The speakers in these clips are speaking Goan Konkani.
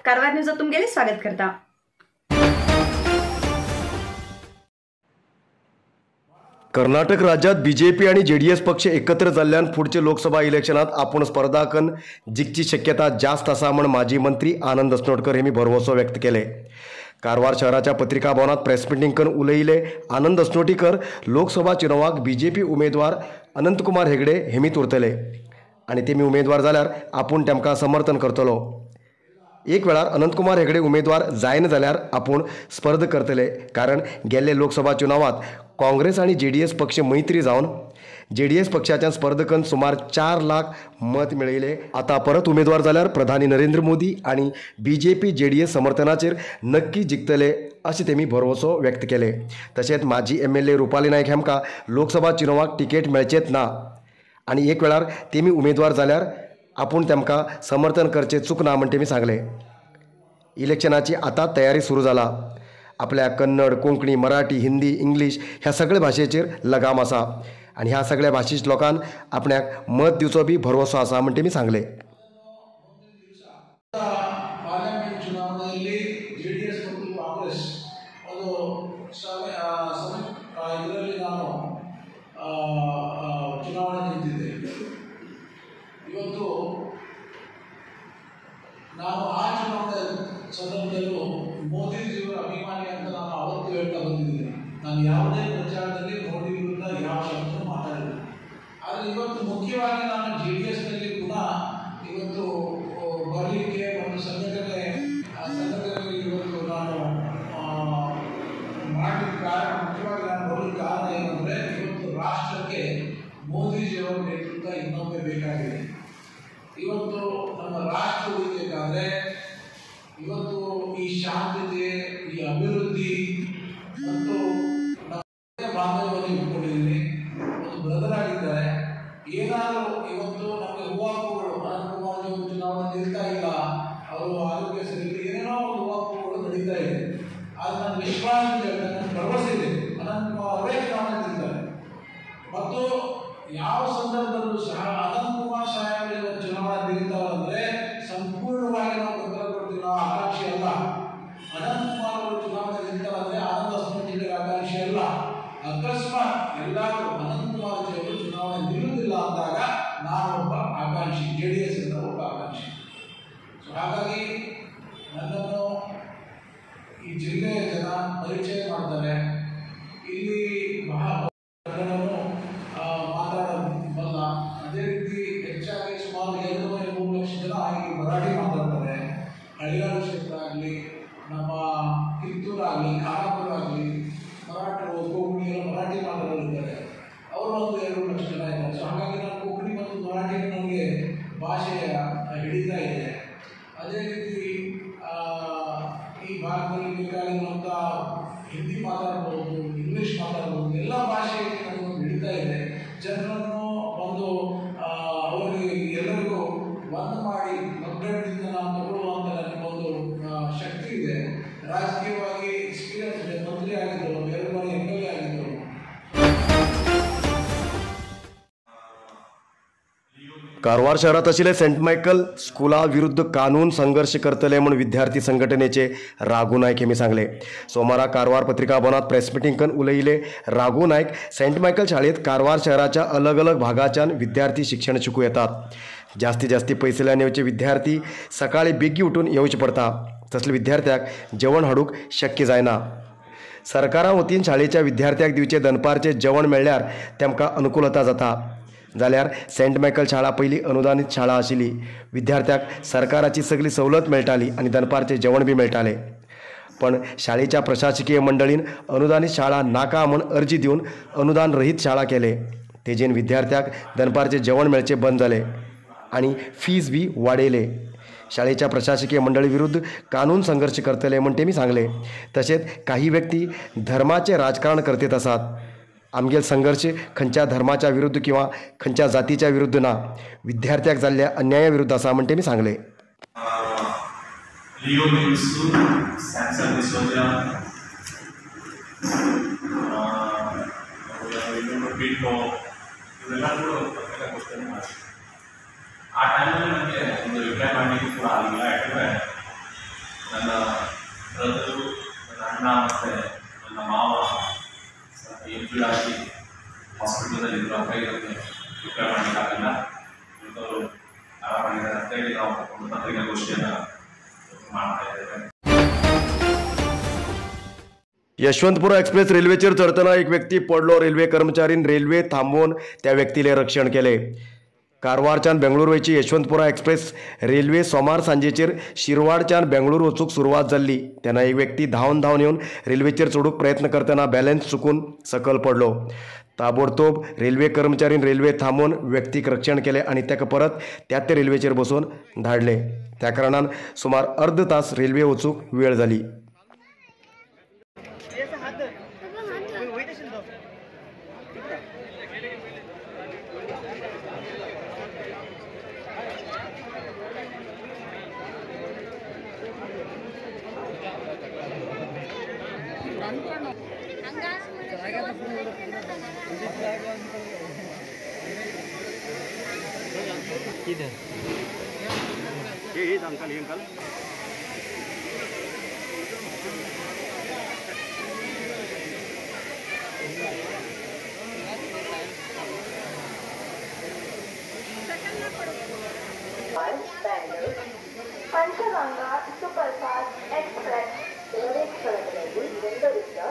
कारवार न्यूजात तुमगेले स्वागत करता। कर्नाटक राज्यात बीजेपी आणि जेडीएस पक्ष एकत्र जाल्ल्यान फुडचे लोकसभा इलेक्शनात आपूण स्पर्धा करून जिखची शक्यता जास्त आसा म्हण माजी मंत्री आनंद असनोटकर हेमी भरवसो व्यक्त केले। कारवार शहराच्या पत्रिका भवनात प्रेस मिटिंग करून उलयले आनंद असनोटीकर लोकसभा चुनावाक बीजेपी उमेदवार अनंतकुमार हेगडे हेमीत उरतले आनी तेमी उमेदवार जाल्यार आपूण तेमकां समर्थन करतलो। एक वेळार अनंतकुमार हेगडे उमेदवार जायना जाल्यार आपूण स्पर्धा करतले, कारण गेल्ले लोकसभा चुनावात काँग्रेस आनी जेडीएस पक्ष मैत्री जावन जेडीएस पक्षाच्या स्पर्धकान सुमार 4 लाख मत मेळयले। आतां परत उमेदवार जाल्यार प्रधानी नरेंद्र मोदी आनी बीजेपी जेडीएस समर्थनाचेर नक्की जिखतले अशें तेमी भरवसो व्यक्त केले। तशेंच माजी MLA Rupali Naik हांकां लोकसभा चुनावाक तिकेट मेळचेच ना आनी एक वेळार तेमी उमेदवार जाल्यार आपूण तेमकां समर्थन करचें चुकना म्हण तेमी सांगलें। इलेक्शनाची आतां तयारी सुरू जाला। आपल्या कन्नड, कोंकणी, मराठी, हिंदी, इंग्लीश ह्या सगळ्या भाशेचेर लगाम आसा आनी ह्या सगळ्या भाशेच्या लोकांक आपल्याक मत दिवचो बी भरवसो आसा म्हण तेमी सांगलें। ಪಾರ್ಲಿಮೆಂಟ್ ಚುನಾವಣೆಯಲ್ಲಿ ಜೆಡಿಎಸ್ ಮತ್ತು ಕಾಂಗ್ರೆಸ್ ಒಂದು ಇದರಲ್ಲಿ ನಾನು ಚುನಾವಣೆ ನಿಂತಿದ್ದೆ. ಇವತ್ತು ನಾನು ಆ ಚುನಾವಣೆ ಸಂದರ್ಭದಲ್ಲೂ ಮೋದಿಜಿಯವರ ಅಭಿಮಾನಿ ಅಂತ ನಾನು ಅವತ್ತು ಹೇಳ್ತಾ ಬಂದಿದ್ದೀನಿ. ನಾನು ಯಾವುದೇ ಪ್ರಚಾರದಲ್ಲಿ ಮೋದಿ ವಿರುದ್ಧ ಯಾವ ಶಬ್ದವೂ ಮಾತಾಡಿಲ್ಲ. ಆದರೆ ಇವತ್ತು ಮುಖ್ಯವಾಗಿ ನಾನು ಜೆ ಡಿ ಎಸ್ನಲ್ಲಿ ಪುನಃ ಇವತ್ತು ಬರಲಿಕ್ಕೆ ಒಂದು ಸಂಘಟನೆಯಲ್ಲಿ ಇವತ್ತು ನಾನು ಮಾಡಲಿಕ್ಕೆ ಕಾರಣ, ಮುಖ್ಯವಾಗಿ ನಾನು ಬರಲಿಕ್ಕೆ ಕಾರಣ ಏನಂದರೆ ಇವತ್ತು ರಾಷ್ಟ್ರಕ್ಕೆ ಮೋದಿಜಿಯವರ ನೇತೃತ್ವ ಇನ್ನೊಮ್ಮೆ ಬೇಕಾಗಿದೆ. ಇವತ್ತು ನಮ್ಮ ರಾಷ್ಟ್ರ ಉಳಿಬೇಕಾದರೆ ಇವತ್ತು ಈ ಶಾಂತತೆ, ಈ ಅಭಿವೃದ್ಧಿ ಮತ್ತು ನಮ್ಮ ಬಾಂಧವ್ಯವನ್ನು ಇಟ್ಕೊಂಡಿದ್ದೀನಿ. ಒಂದು ಬ್ರದರ್ ಆಗಿದ್ದಾರೆ. ಏನಾದರೂ ಇವತ್ತು ನಮಗೆ ಹೂವಾಪುಗಳು, ಅನಂತಕುಮಾರ್ ಅವರು ಚುನಾವಣೆ ನಿಲ್ತಾ ಇಲ್ಲ, ಅವರು ಆರೋಗ್ಯ ಸರಿ ಇಲ್ಲ, ಏನೇನೋ ಒಂದು ಹೂವಾಪುಗಳು ನಡೀತಾ ಇದೆ. ಆದರೆ ನನ್ನ ವಿಶ್ವಾಸ ಇದೆ, ನನ್ನ ಭರವಸೆ ಇದೆ, ಅನಂತಕುಮಾರ್ ಅವರೇ ಚುನಾವಣೆ ನಿಲ್ತಾರೆ. ಮತ್ತು ಯಾವ ಸಂದರ್ಭದಲ್ಲೂ ಸಹ ಅನಂತಕುಮಾರ್ ಸಾಹೇಬರು ಇವತ್ತು ಚುನಾವಣೆ ನಿಲ್ತಾರಂದರೆ ಸಂಪೂರ್ಣವಾಗಿ ನಾವು ಬೆಂಬಲ ಕೊಡ್ತೀವಿ, ನಾವು ಆಕಾಂಕ್ಷಿ ಅಲ್ಲ. ಅನಂತಕುಮಾರ್ ಅವರು ಚುನಾವಣೆ ನಿಲ್ತಾರಂದರೆ ಆನಂದ್ ಅಸ್ನೋಟಿಕರ್ ಆಕಾಂಕ್ಷಿ ಅಲ್ಲ. ಅಕಸ್ಮಾತ್ ಎಲ್ಲರೂ ಅನಂತಕುಮಾರ್ ಅವರು ಚುನಾವಣೆ ನಿಲ್ಲುವುದಿಲ್ಲ ಅಂದಾಗ ನಾನು ಒಬ್ಬ ಆಕಾಂಕ್ಷಿ, ಜೆ ಡಿ ಎಸ್ ಇಂದ ಒಬ್ಬ ಆಕಾಂಕ್ಷಿ. ಸೊ ಹಾಗಾಗಿ ನನ್ನನ್ನು ಈ ಜಿಲ್ಲೆಯ ಜನ ಪರಿಚಯ ಮಾಡ್ತಾರೆ. ಇಲ್ಲಿ ಮಹಾ ಕನ್ನಡವನ್ನು ಮಾತಾಡಬಲ್ಲ. ಅದೇ ರೀತಿ ಹೆಚ್ಚಾಗಿ ಸುಮಾರು 2.3 ಲಕ್ಷ ಜನ ಇಲ್ಲಿ ಮರಾಠಿ ಮಾತಾಡ್ತಾರೆ. ಹಳಿಯಾಳು ಕ್ಷೇತ್ರ ಆಗಲಿ, ನಮ್ಮ ಕಿತ್ತೂರಾಗಲಿ, ಖಾನಾಪುರ ಆಗಲಿ, ಮರಾಠರು, ಕೋಂಕಣಿ ಎಲ್ಲ ಮರಾಠಿ ಮಾತಾಡೋರು ಇದ್ದಾರೆ. ಅವರು ಒಂದು 2 ಲಕ್ಷ ಜನ ಇದ್ದಾರೆ. ಸೊ ಹಾಗಾಗಿ ನಾನು ಕೋಂಕಣಿ ಮತ್ತು ಮರಾಠಿ ನನಗೆ ಭಾಷೆಯ ಹಿಡಿತಾ ಇದೆ. ಅದೇ ರೀತಿ ಈ ಭಾಗದಲ್ಲಿ ಬೇಕಾಗಿರುವಂಥ ಹಿಂದಿ ಮಾತಾಡ್ಬೋದು, ಇಂಗ್ಲೀಷ್ ಮಾತಾಡ್ಬೋದು, ಎಲ್ಲ ಭಾಷೆಯಲ್ಲಿ ನನಗೊಂದು ಹಿಡಿತಾ ಇದೆ. ಜನರನ್ನು ಒಂದು ಅವರಿಗೆ ಎಲ್ಲರಿಗೂ ಒಂದು ಮಾಡಿ ಒಗ್ಗಟ್ಟಿನಿಂದ ನಾನು ತಗೊಳ್ಳುವಂಥ ನನಗೊಂದು ಶಕ್ತಿ ಇದೆ. ರಾಜಕೀಯವಾಗಿ ಎಕ್ಸ್ಪೀರಿಯನ್ಸ್ ಇದೆ, ಮಂತ್ರಿ ಆಗಿದ್ದರು, 2 ಬಾರಿ MLA ಆಗಿದ್ದರು. कारवार शहरात आशिल्ले सेंट मायकल स्कुला विरुद्ध कानून संघर्ष करतले म्हूण विद्यार्थी संघटनेचे राघू नायक हेमी सांगले. सोमारा कारवार पत्रिका भवनात प्रेस मिटिंग करून उलयले राघू नायक सेंट मायकल शाळेत कारवार शहराच्या अलग अलग भागाच्यान विद्यार्थी शिक्षण शिकू येतात. जास्तीत जास्ती पयसुल्ल्यान येवचे विद्यार्थी सकाळी बेगी उठून येवचे पडता, तसले विद्यार्थ्याक जेवण हाडूंक शक्य जायना. सरकारा वतीन शाळेच्या विद्यार्थ्याक दिवचे दनपारचे जेवण मेळ्ळ्यार तेमकां अनुकूलता जाता. जाल्यार सेंट मायकल शाळा पयली अनुदानीत शाळा आशिल्ली. विद्यार्थ्याक सरकाराची सगळी सवलत मेळटाली आनी दनपारचें जेवण बी मेळटालें. पण शाळेच्या प्रशासकीय मंडळीन अनुदानीत शाळा नाका म्हूण अर्जी दिवन अनुदान रहीत शाळा केले. तेजेन विद्यार्थ्याक दनपारचें जेवण मेळचें बंद जालें आनी फीज बी वाडयले. शाळेच्या प्रशासकीय मंडळी विरुद्ध कानून संघर्ष करतले म्हूण तेमी सांगले. तशेंच काही व्यक्ती धर्माचें राजकारण करतेत आसात. आमगेल संघर्ष खंयच्या धर्माच्या विरुद्ध किंवा खंयच्या जातीच्या विरुद्ध ना, विद्यार्थ्याक जाल्ल्या अन्याया विरुद्ध आसा म्हण तेमी सांगले. लिओ मेन्सू, सॅमसन डिसोजा, ಪಿಂಟೋ ಇವರೆಲ್ಲರೂ ಪತ್ರಿಕಾಗೋಷ್ಠಿಯನ್ನು ಮಾಡಿದ್ರು. ಆ ಟೈಮಲ್ಲಿ ನನಗೆ ಒಂದು ರಿಪ್ಲೈ ಮಾಡಲಿಕ್ಕೂ ಕೂಡ ಆಗಲಿಲ್ಲ. ಯಾಕಂದರೆ ಅಣ್ಣ ಮತ್ತು ನನ್ನ ಮಾವ ಸ್ವಲ್ಪ ಇಂಜುರಿ ಆಗಿ ಹಾಸ್ಪಿಟಲ್ನಲ್ಲಿದ್ದರು. ಹಾಗಾಗಿ ನಮಗೆ ರಿಪ್ಲೈ ಮಾಡಲಿಕ್ಕಾಗಿಲ್ಲ. ಇವತ್ತವರು ಆರಾಮಾಗಿದ್ದಾರೆ ಅಂತೇಳಿ ನಾವು ಒಂದು ಪತ್ರಿಕಾಗೋಷ್ಠಿಯನ್ನು ಮಾಡ್ತಾ ಇದ್ದೇವೆ. यशवंतपुर एक्सप्रेस रेल्वेचेर चढतना एक व्यक्ती पडलो. रेल्वे कर्मचारीन रेल्वे थांबोवन त्या व्यक्तीले रक्षण केले. कारवारच्यान बेंगळूर वयची यशवंतपुरा एक्सप्रेस रेल्वे सोमार सांजेचेर शिरवाडच्यान बेंगळूर वचूंक सुरवात जाल्ली. तेन्ना एक व्यक्ती धांवन धांवन येवन रेल्वेचेर चडूंक प्रयत्न करतना बॅलन्स चुकून सकयल पडलो. ताबडतोब रेल्वे कर्मचारीन रेल्वे थांबोवन व्यक्तीक रक्षण केलें आनी ताका परत त्या ते रेल्वेचेर बसोवन धाडले. त्या कारणान सुमार अर्द तास रेल्वे वचूंक वेळ जाली. Uncle uncle Panchganga superfast express ಎರಡೇ ಸ್ಥಳಗಳಲ್ಲಿ 1 ರಿಂದ 2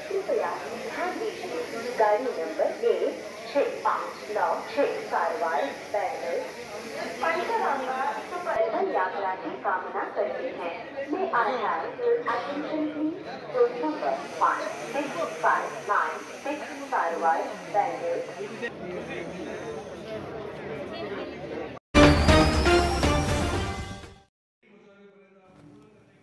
कृपया ध्यान दीजिए। गाड़ी नंबर 1 6 5 9 6 कारवार बैंगलोर पंचगंगा सुपर यात्रा की कामना करते हैं। मैं आधार attention please number 5 6 5 9 6 Karwar Bangalore.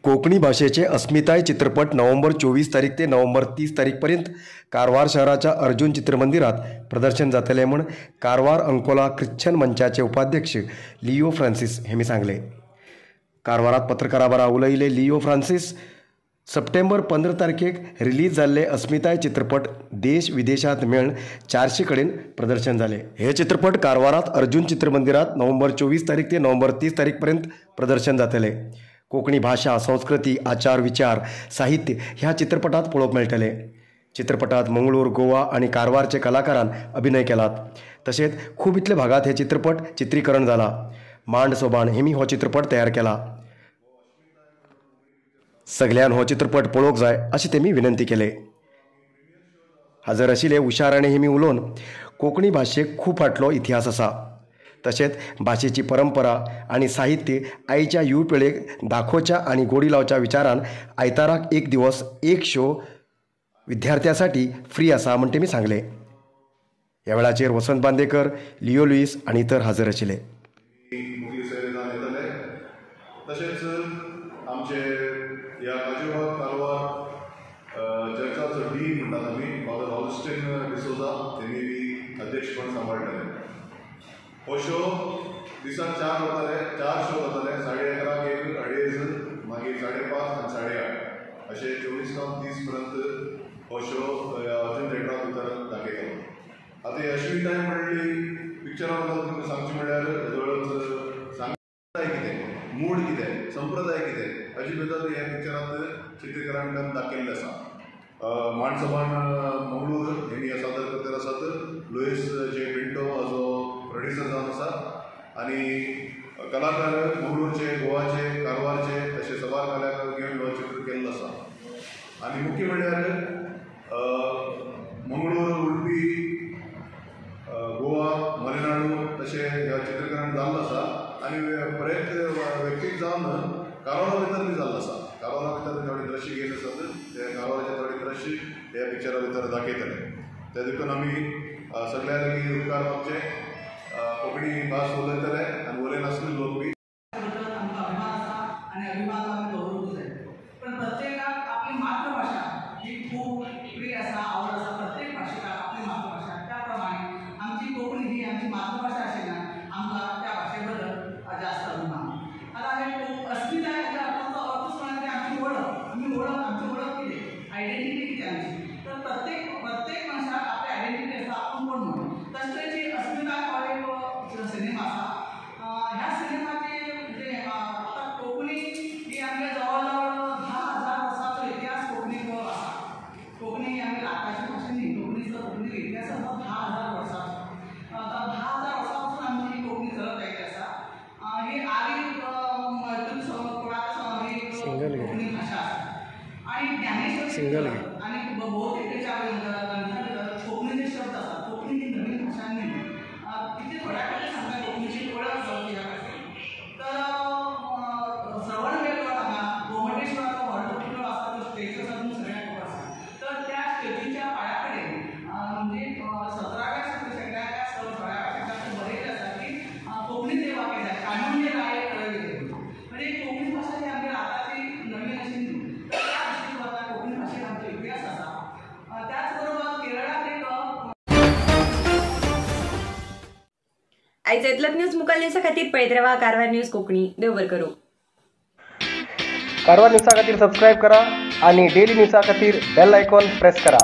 Konkani भाषेचे अस्मिताय चित्रपट नोव्हेंबर 24 तारीख ते नोव्हेंबर 30 तारीखपर्यंत कारवार शहराच्या अर्जुन चित्रमंदिरात प्रदर्शन जातले म्हूण कारवार अंकोला ख्रिश्चन मंचाचे उपाध्यक्ष लिओ फ्रांसिस हेमी सांगले. कारवारात पत्रकारां बरा उलयले लिओ फ्रांसिस सप्टेंबर 15 तारखेक रिलीज जाल्ले अस्मिताय चित्रपट देश विदेशात मेळून 400 कडेन प्रदर्शन जाले. हे चित्रपट कारवारात अर्जुन चित्रमंदिरात नोव्हेंबर 24 तारीख ते नोव्हेंबर 30 तारीखपर्यंत प्रदर्शन जातले. कोंकणी भाषा, संस्कृती, आचार विचार, साहित्य ह्या चित्रपटात पळोवंक मेळटले. चित्रपटात मंगळूर, गोवा आनी कारवारचे कलाकारान अभिनय केलात. तशेंच खूब इतले भागात हे चित्रपट चित्रीकरण जाला. मांड सोबाण हेमी हो चित्रपट तयार केला. सगळ्यान हो चित्रपट पळोवंक जाय अशें तेमी विनंती केले. हजर आशिल्ले उषा राणे हेमी उलोवन कोंकणी भाशेक खूब फाटलो इतिहास आसा. तशेंच भाशेची परंपरा आनी साहित्य आयच्या युव पिळगेक दाखोवच्या आनी गोडी लावच्या विचारान आयताराक एक दिवस एक शो विद्यार्थ्यांसाठी फ्री आसा म्हण तेमी सांगले. ह्या वेळाचेर वसंत बांदेकर, लिओ लुईस आनी इतर हजर आशिल्ले. तशेंच आमचे ह्या काजीबाग कारवार चर्चाचो डीन म्हणटात आमी फादर ऑगस्टीन डिसोजा तेणी बी अध्यक्षपण सांबाळटले. हो शो दिसाक 4 जाताले, 4 शो जाताले. 11:30 एक, 2:30, मागीर 5:30 आनी 8:30 अशें 24 जावन 30 पर्यंत हो शो अर्जुन थिएटरा भितर दाखयतलो. आतां अस्मिताय म्हणली पिक्चरा बद्दल तुमकां सांगचें म्हणल्यार जवळच सांगताय कितें, मूड कितें, संप्रदाय कितें हाजे बद्दल ह्या पिक्चरांत चित्रीकरण करून दाखयल्लें आसा. माणसबाण मंगळूर हेणी सादर करतले आसात. लुईस जे पिंटो हाजो प्रोड्युसर जावन आसा आनी कलाकार मंगळूरचे, गोवाचे, कारवारचे अशे सबार कलाकार घेवन हो चित्र केल्लो आसा. आनी मुख्य म्हणल्यार मंगळूर, उडपी, गोवा, मलेनाडू तशें ह्या चित्रीकरण जाल्लो आसा आनी प्रयत्न व्यक्तीक जावन कारवारा भितर बी जाल्लो आसा. कारवारा भितर थोडे दृश्य घेवन आसात, ते कारवाराचे थोडे दृश्य ह्या पिक्चरा भितर दाखयतले. ते देखून आमी सगळ्या लागीं उपकार मागचे. कोंकणी भास उलयतले आनी उलयनासले लोक बी आमकां अभिमान आसा आनी अभिमान आमी दवरूंक जाय. पण प्रत्येकाक आपली मातृभाशा ही खूब प्रिय आसा, आवड आसा. प्रत्येक भाशेकाक आपली मातृभाशा, त्या प्रमाणे आमची कोंकणी ही आमची मातृभाशा आशिल्ल्यान आमकां त्या भाशे बद्दल जास्त अभिमान. आतां हे अस्मिताय अर्थाचो अर्थूच म्हळ्यार आमची वळख, आमी वळख, आमची वळख कितें, आयडेंटिटी कितें आमची. तर प्रत्येक प्रत्येक मनशाक आपली आयडेंटिटी आसा, आपूण कोण म्हणून. तशें तरेची अस्मिताय हो एक सिनेमा आसा. ह्या सिनेमाची म्हणजे आतां कोंकणी ही आमच्या जवळ जवळ 10,000 वर्सांचो इतिहास सिंगल घे. आनी भोवतेक तेच्या ग्रंथा भितर कोंकणीचे शब्द आसा. कोंकणी ही नवीन भाशा न्ही, कितें थोड्या खातीर सांगता कोंकणीची वळख जावची ह्या खातीर. तर श्रवणबेलगोळ हांगा गोमटेश्वराचो व्हडलो पुतळो आसा, तो स्टेच्यू आसा, तुमकां सगळ्यांक खबर आसा. तर त्या स्टेच्यूच्या पांया कडेन म्हणजे 17व्या शेंकड्याच्या 16व्या शेंकड्यात बरयलें आसा की कोंकणी देवा केल्या कानून राय कळयले. म्हणजे कोंकणी भाशा ही आमगेर आतांची नवीन अशी न्ही, तर त्या दृश्टीन वता कोंकणी भाशेक आमचो इतिहास आसा. त्याच बरोबर केरळांत एक आयज इतलोच न्यूज मुखार न्यूजा खातीर पळयत रावा कारवार न्यूज कोंकणी. देव बरें करूं. कारवार न्यूजा खातीर सबस्क्रायब करा आणि डेली न्यूजा खातीर बेल आयकॉन प्रेस करा.